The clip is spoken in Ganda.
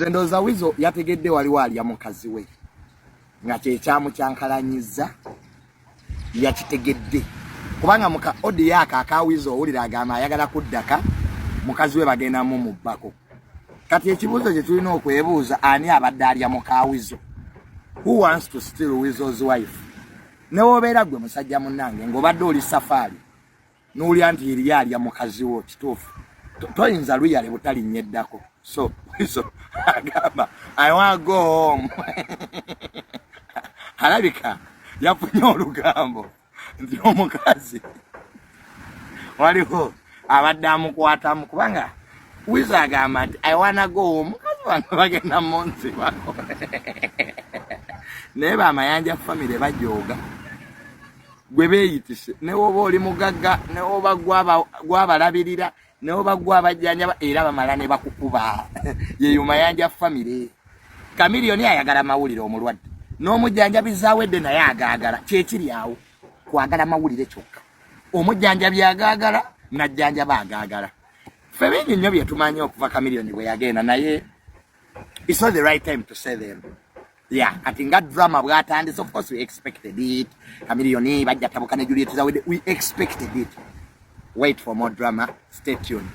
Nze ndowooza Wizo yategedde waliwo alya mukazi we nga kyekyamukyankalanyiza. Yakitegedde kubanga muka audio ako aka Wizo owulira agamba ayagala kuddaka mukazi we, bagenda mumubbako. Kati ekibuuzo kye tulina okwebuuza, ani abadde alya muka Wizo? Who wants to steal Wizo's wife? Newobeera gwe musajja munnange ng'obadde oli safaari n'owulira nti eriyo alya mukazi wo, kituufu toyinza luyale butalinnya eddako. So Wizo agamba, "I want go home." Alabika yafunye olugambo nti omukazi waliwo abadde amukwatamu, kubanga Wizo agamba nti, "I wanna go home, mukazi wange bagenda munzibako." Naye bamayanja family bajooga gwe beeyitise. Newoba oli mugagga, newoba gwabalabirira, newoba gwabajjanjaba, era bamala ne bakukuba. Yeyo Mayanja family. Kamiliyoni ayagala mawulire, omulwadde n'omujjanjabi zawedde naye agaagala. Kyekiri awo, kwagala mawulire kyokka. Omujjanjabi agaagala, najjanjaba agaagala. Ffe bingi nnyo bye tumanyi okuva Kamiliyoni bwe yagenda, naye it's not the right time to say them. Yeah, kati nga drama bwatandise, of course we expected it. Kamiliyoni bajja tabuka ne Juliet Zawedde, we expected it. Wait for more drama, stay tuned.